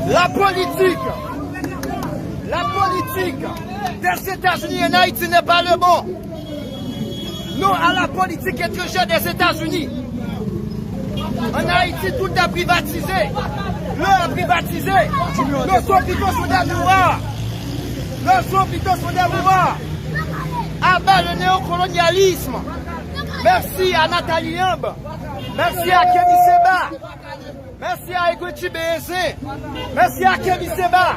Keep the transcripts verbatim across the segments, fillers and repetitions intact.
La politique, la politique des États-Unis en Haïti n'est pas le bon. Non à la politique étrangère des États-Unis. En Haïti, tout est privatisé. L'eau est privatisée. Nos hôpitaux sont des mouroirs. Nos hôpitaux sont des mouroirs. À bas le néocolonialisme. Merci à Nathalie Yamb. Merci à Kemi Seba. Mèsi a Egweti Beyeze. Mèsi a Kemi Seba.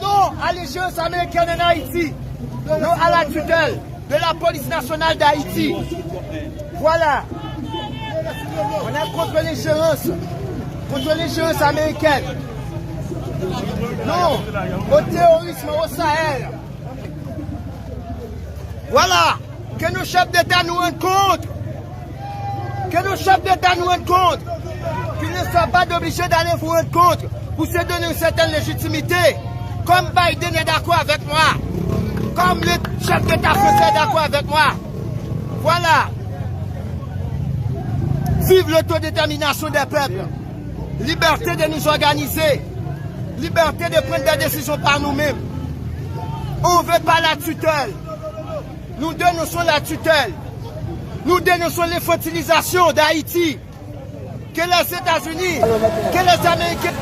Non à l'ingérence américaine en Haïti. Non à la tutelle de la police nationale d'Haïti. Voilà. On est contre l'ingérence. Contre l'ingérence américaine. Non au terrorisme au Sahel. Voilà. Que nos chefs d'État nous rendent compte. Que nos chefs d'État nous rendent compte. Qu'ils ne soient pas obligés d'aller vous rendre compte pour se donner une certaine légitimité. Comme Biden est d'accord avec moi. Comme le chef d'État français est d'accord avec moi. Voilà. Vive l'autodétermination des peuples. Liberté de nous organiser. Liberté de prendre des décisions par nous-mêmes. On veut pas la tutelle. Nous dénonçons la tutelle. Nous dénonçons l'infantilisation d'Haïti. Que les États-Unis, que les Américains.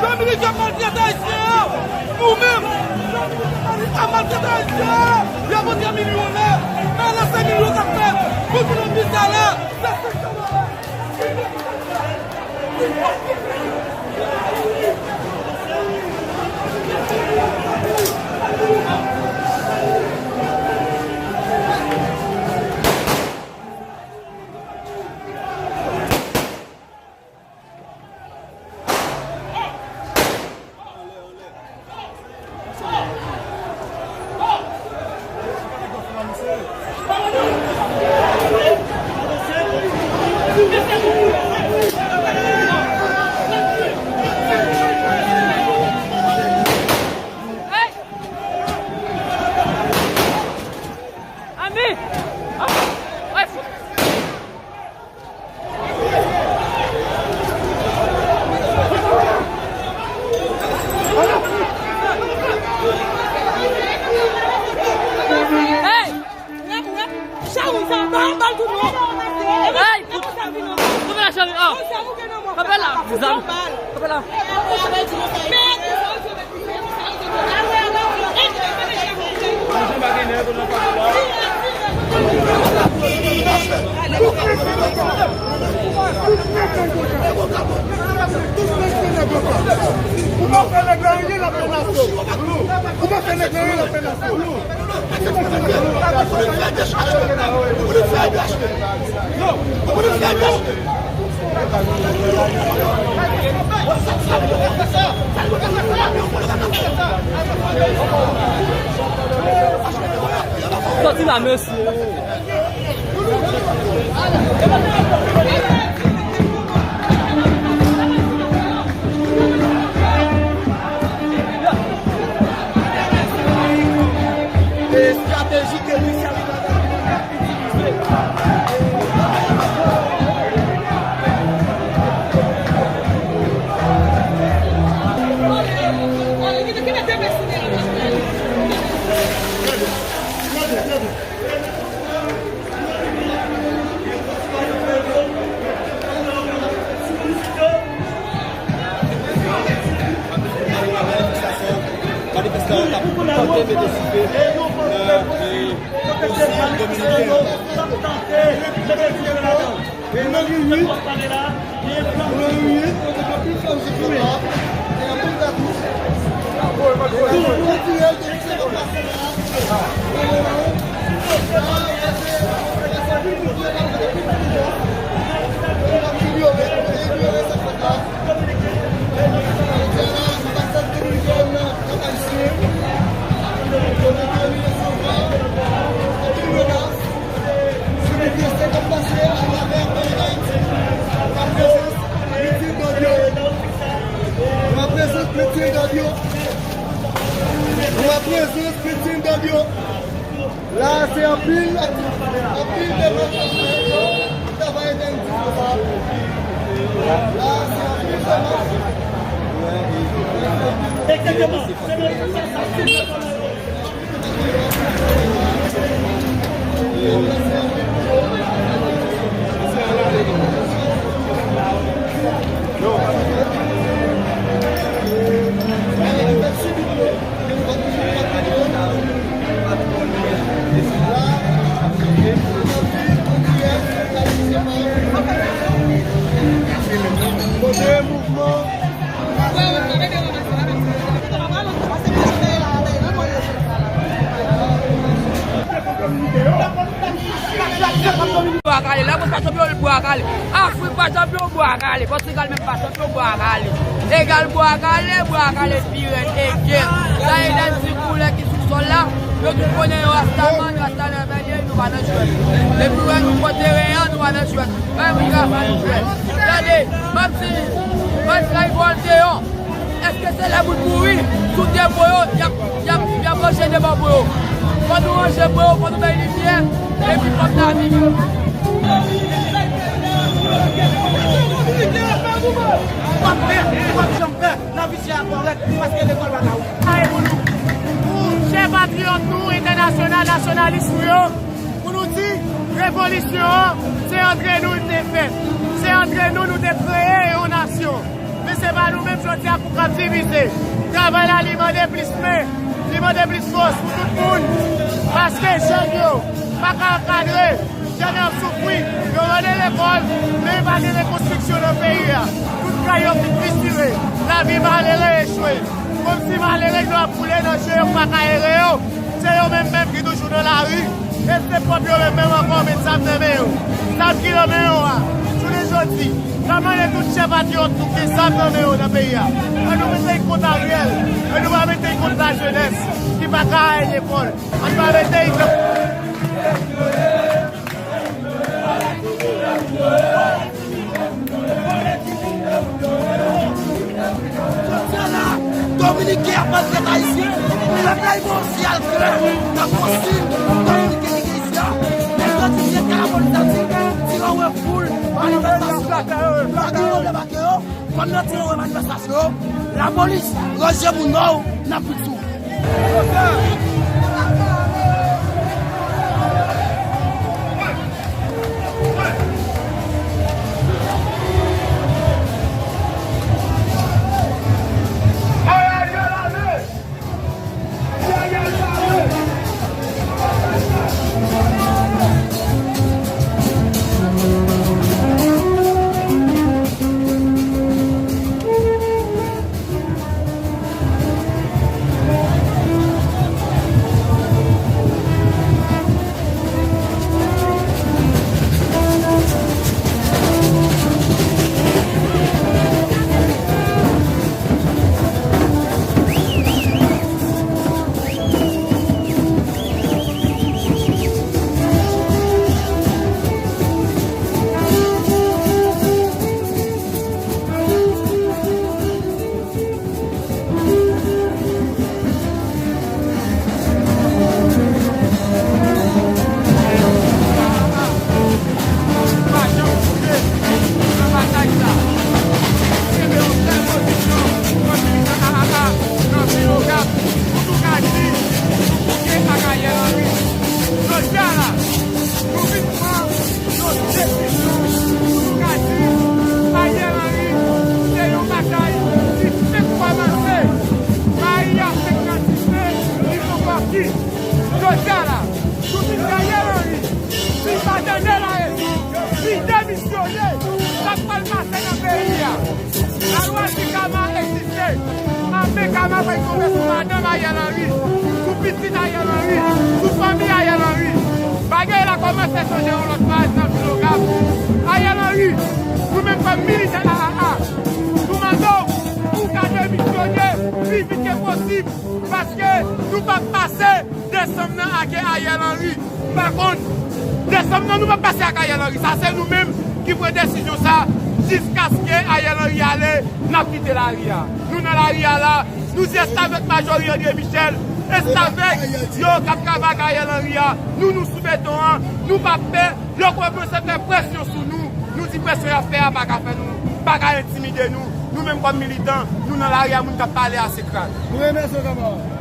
Dominik ap maltrete Ayisyen an. Nou menm, Dominik ap maltrete Ayisyen an. Y ap antre milyonè. Men la se milyon k ap fèt. Pou ki nou di sa la? Se sektè la. Hey! Rep, rep, chawony sa, ba bal tou non. Hey! Kanpe la, cheri, oh. Kanpe la, zam. Kanpe la. Ou pa fè nèg la anyen, l ap menase'w. Ou pa fè nèg la anyen, l ap menase'w. Sòti la, mesye. Estrateji ke Luis Abinader itilize. Mete sife nan, e, konsil dominiken an. Nou nan ri uit. Nou nan ri uit, kote anpil fanm sou fòm la, e anpil tatous. E la, nou nan ri uit, nou nan ri uit. An prezans Petyens Dòdyo. An prezans Petyens Dòdyo. La, se anpil, anpil demach k ap fèt pou travay entèdiksyon sa a. La, se anpil demach. Egzakteman. Se nan sans sa, se nan sans sa. Bwa kale, Lagos pa chanpyon, bwa kale. Afrik pa chanpyon, bwa kale. Pòtigal menm pa chanpyon, bwa kale. Egal bwa kale, bwa kale pi rèd, egal. Sa e dènye koulè ki sou sòl la. Yo tout konnen yo Rastaman, Rasta lè vèlye, nou pa nan jwèt. Depi wè nou pran teren an, nou pa nan jwèt. Bay moun ka fè nou jwèt. Tande, menm si, menm si la vòlte yo. Èske se lè moun mouri sou de bò yo, y ap, y ap, y ap ranje de bò pou yo? Fò nou ranje pou yo, fò nou bay limyè, epi fò n ta viv. W ap fè, w ap janm fè, nan vizye a kòrèk, paske lekòl pa ta ou. Chè patriyòt nou, entènasyonal, nasyonalis nou yo, pou nou di, revolisyon an, se antre nou l te fèt. Se antre nou nou te kreye yon nasyon. Men se pa nou menm jodi a pou k ap divize. Travay la, li mande plis men, li mande plis fòs pou tout moun. Paske jèn yo pa ka ankadre. Jèn yo ap soufri. Yo rele lekòl, men pa gen rekonstriksyon nan peyi a. Tout kay yo fin fisire. Lavi malere echwe. Kòmsi malere dlo ap koule nan je yo pa ka ere yo. Se yo menm menm ki toujou nan lari. E se pwòp yo menm menm ankò met zam nan men yo. Zam ki nan men yo a, jounen jodi, n ap mande tout chèf patriyòt nou ki gen zam nan men yo nan peyi a. Ann nou mete l kont Ariel. Ann nou pa mete l kont lajenès ki pa ka al lekòl. Ann pa mete l nan Jodi a la, Dominiken ap maltrete Ayisyen. Pèp la gen yon siyal klè nan konsiy Dominiken ki gen isi a. Men jodi, se ka lapolis ap di, tire wè foul manifestasyon. Sa ki yo debake yo, pandan tire wè manifestasyon yo, lapolis ranje moun nò nan prizon. Kama pral tonbe sou madanm Ariel Henry, sou pitit Ariel Henry, sou fanmi Ariel Henry. Bagay la kòmanse sonje yon lòt faz nan vil Okap. Ariel Henry, nou menm kòm militan A A A, nou mande w pou w ka demisyone pi vit ke posib, paske nou p ap pase desanm nan ak Ariel Henry. Pa kont, desanm nan nou p ap pase ak Ariel Henry. Sa se nou menm ki pran desizyon sa, jiskaske Ariel Henry ale, n ap kite lari a. Nou nan lari a la, nou di restavèk Majori André Michel, restavèk yo k ap travay ak Ariel Henry a. Nou, nou sou beton an, nou p ap pè. Lè yo kòmanse fè presyon sou nou, nou di presyon y ap fè a pa ka fè nou, pa ka entimide nou. Nou menm kòm militan, nou nan lari a, moun k ap pale a se krak. Nou renmen sa, kanmarad.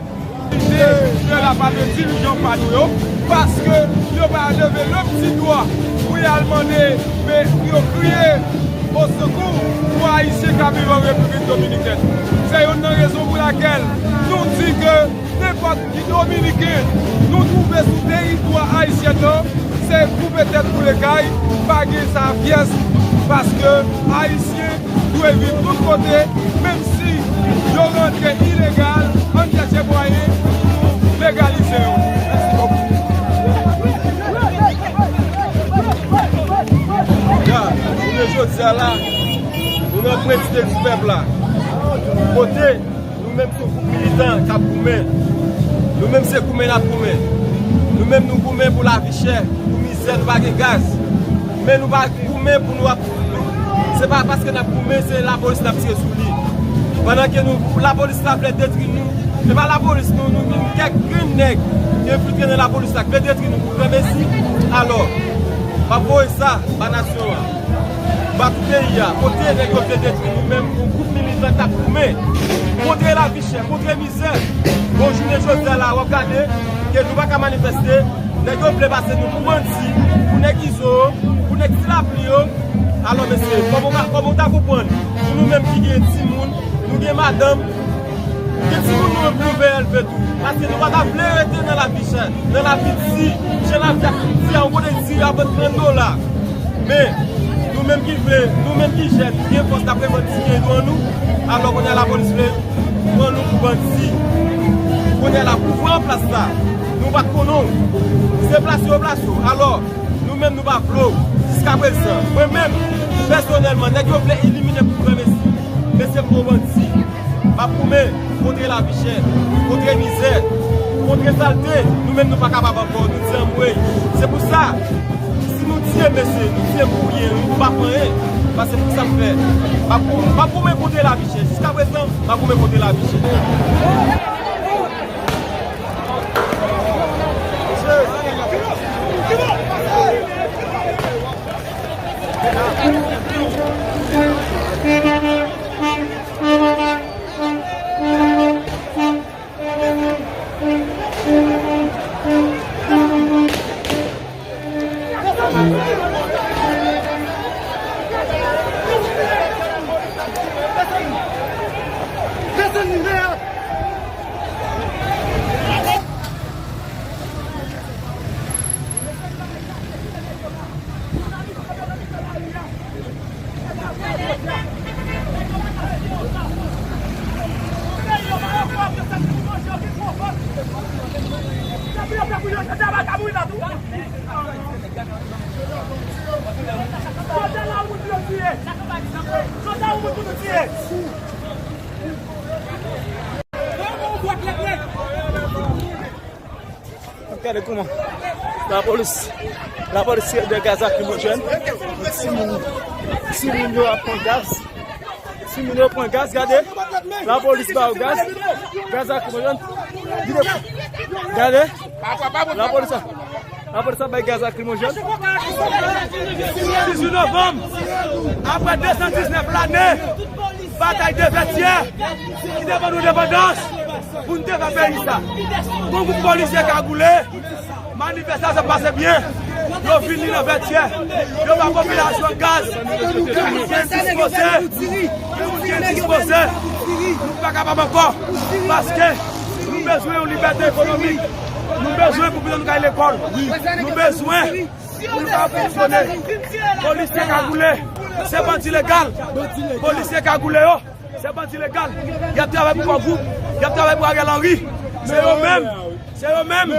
Lide de la pa de dirijan pa nou yo, paske yo pa leve le pti dwa pou y al mande, men pou yo kriye osekou pou Ayisyen k ap viv an Repiblik Dominikèn. Se youn nan rezon pou lakèl nou di ke nenpòt ki Dominiken nou twouve sou teritwa ayisyen nan, se koupe tèt boule kay, pa gen sa pyès, paske Ayisyen dwe viv tout kote, menm si yo rantre ilegal, ann chèche mwayen pou nou legalize yo. Mèsi bokou. Ya, jounen jodi a la, nou nan pwen Site Dipèp la. Kote nou menm se yon gwoup militan k ap goumen. Nou menm se goumen n ap goumen. Nou menm nou goumen pou lavi chè, pou mizè, nou pa gen gaz. Men nou pa goumen pou nou ap, nou, se pa paske n ap goumen, se lapolis n ap tire sou li. Pandan ke nou, lapolis la vle detwi nou, se pa lapolis nou, nou gen kèk grenn nèg ki enfiltre nan lapolis la, ki vle detwi nou pou granmesi. Alò, m ap voye sa ba nasyon an, ba tout peyi a, kote nèg yo vle detwi nou menm, yon gwoup militan k ap goumen kontre lavi chè, kontre mizè. Bon, jounen jodi a la, w ap gade ke nou pa ka manifeste. Nèg yo vle pase nou pou bandi, pou nèg Izo, pou nèg Ti Lapli yo. Alò, mesye, kòman w ka, kòman w ta konprann pou nou menm ki gen timoun, nou gen madanm, gen timoun nou menm pou nou veye elve tou? Paske nou pa ta vle rete nan lavi chè, nan lavi di, jan lavi a di a, yon kote di a vann trant dola. Men, nou menm ki vle, nou menm ki jèn, ki gen fòs, n ap revandike dwa nou. Alò, kounye a, lapolis vle pran nou pou bandi. Kounye a la, pouvwa an plas la, nou pa t konnen w. Se plase yo plase w. Alò, nou menm, nou pa vle w. Jiskaprezan, mwen menm, pèsonèlman, nèg yo vle elimine m pou granmesi. Men se m yon bandi. M ap goumen kontre lavi chè, kontre mizè, kontre salte. Nou menm, nou pa kapab ankò. Nou di anmwey. Se pou sa, si nou tiye mesye, nou tiye pou ryen, wi, nou pa pou anyen. Paske pou sa m fè, m ap gou-, m ap goumen kontre lavi chè. Jiskaprezan, m ap goumen kontre lavi chè. Gade kòman lapolis, lapolis tire de gaz lakrimojèn. Timoun, timoun yo ap pran gaz. Timoun yo pran gaz, gade. Lapolis ba yo gaz. Gaz lakrimojèn. Gade. Lapolis la. Lapolis ap bay gaz lakrimojèn. Dizuit novanm, apre de san diznèf lane batay de Vètyè ki te ban nou endepandans pou n te fè peyi sa, gon gwoup polisye kagoule, manifestasyon pase byen, yo vini nan Vètyè, yo ba popilasyon gaz, timoun gen dispoze, timoun gen dispoze, nou pa kapab ankò, paske nou bezwen yon libète ekonomik. Nou bezwen pou pitit nou ka al lekòl. Nou bezwen pou nou ka fonksyone. Polisye kagoule, se bandi legal. Polisye kagoule yo, Se bandi legal. Y ap travay pou Core Group. Y ap travay pou Ariel Henry. Se yo menm. Se yo menm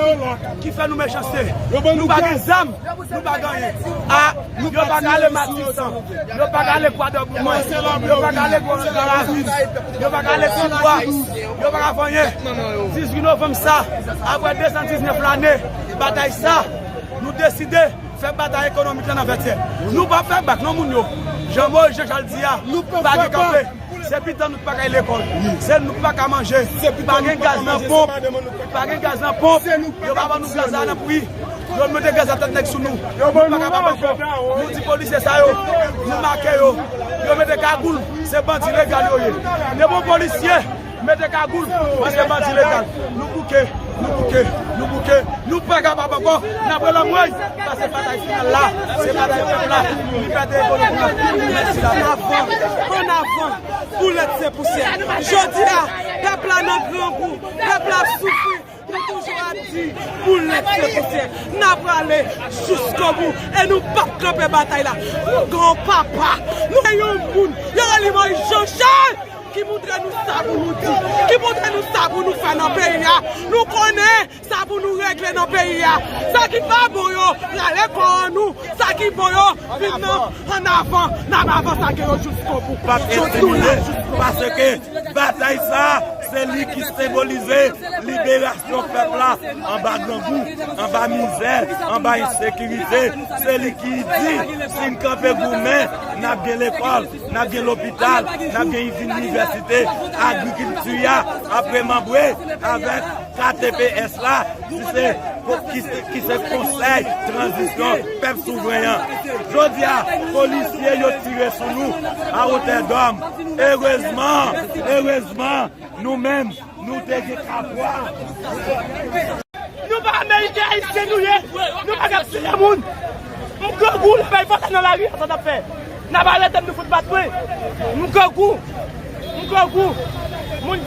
ki fè nou mechanste. Nou pa gen zam. Nou pa gen anyen. A, yo pa ka ale Matisan. Yo pa ka ale Kwadòboumwen. Yo pa ka ale Gran Ravin. Yo pa ka ale Tibwa. Yo pa ka fè anyen. Dizuit novanm sa, apre de san diznèf lane batay sa, nou deside fè batay ekonomik la nan Vètyè. Nou p ap fè bak non moun yo. Jan Moyiz Jan Chal di a, nou pa gen kanpe. Se pitit nou ki pa ka al lekòl. Se nou ki pa ka manje. Pa gen gaz nan ponp. Pa gen gaz nan ponp. Yo pa ban nou gaz la nan pri. Yo mete gaz la tèt nèg sou nou. Nou pa kapab ankò. Nou di polisye sa yo, nou make yo. Yo mete kagoul. Se bandi legal yo ye. Depi yon polisye mete kagoul, paske bandi legal. Nou bouke, nou bouke, nou bouke. Nou pa kapab ankò. N ap rele anmwey. Sa se batay final la. Se batay pèp la. Libète ekonomik la. Mèsi la. Ann avan, ann avan. Boulèt se pousyè. Jodi a, pèp la nan grangou. Pèp la ap soufri. Nou toujou ap di, boulèt se pousyè. N ap prale jiskobou. E nou p ap kanpe batay la. Nou gen yon papa. Nou gen yon moun. Yo rele Moyiz Jan Chal. Ki montre nou sa pou nou di, ki montre nou sa pou nou fè nan peyi a. Nou konnen sa pou nou regle nan peyi a. Sa ki pa bon yo, rale kò an nou. Sa ki bon yo, vin nan, ann avan, n ap avanse ak yo jiskobou. P ap entimide, paske batay sa, se li ki senbolize liberasyon pèp la anba grangou, anba mizè, anba ensekirite. Se li ki di, si n kanpe goumen, n ap gen lekòl, n ap gen lopital, n ap gen izin inivèsite, agrikilti a ap remanbre avèk K T P S la, ki se, ki se, ki se Konsèy Tranzisyon Pèp Souvren an. Jodi a, polisye yo tire sou nou a wotè dòm. Erezman, erezman, nou menm, nou te gen kapwa. Nou pa Ameriken, Ayisyen nou ye. Nou pa k ap tiye moun. M grangou, lè bay vòlè nan lari a, sa n ap fè? N ap arete m, nou fout bat mwen. M grangou. M grangou. Moun,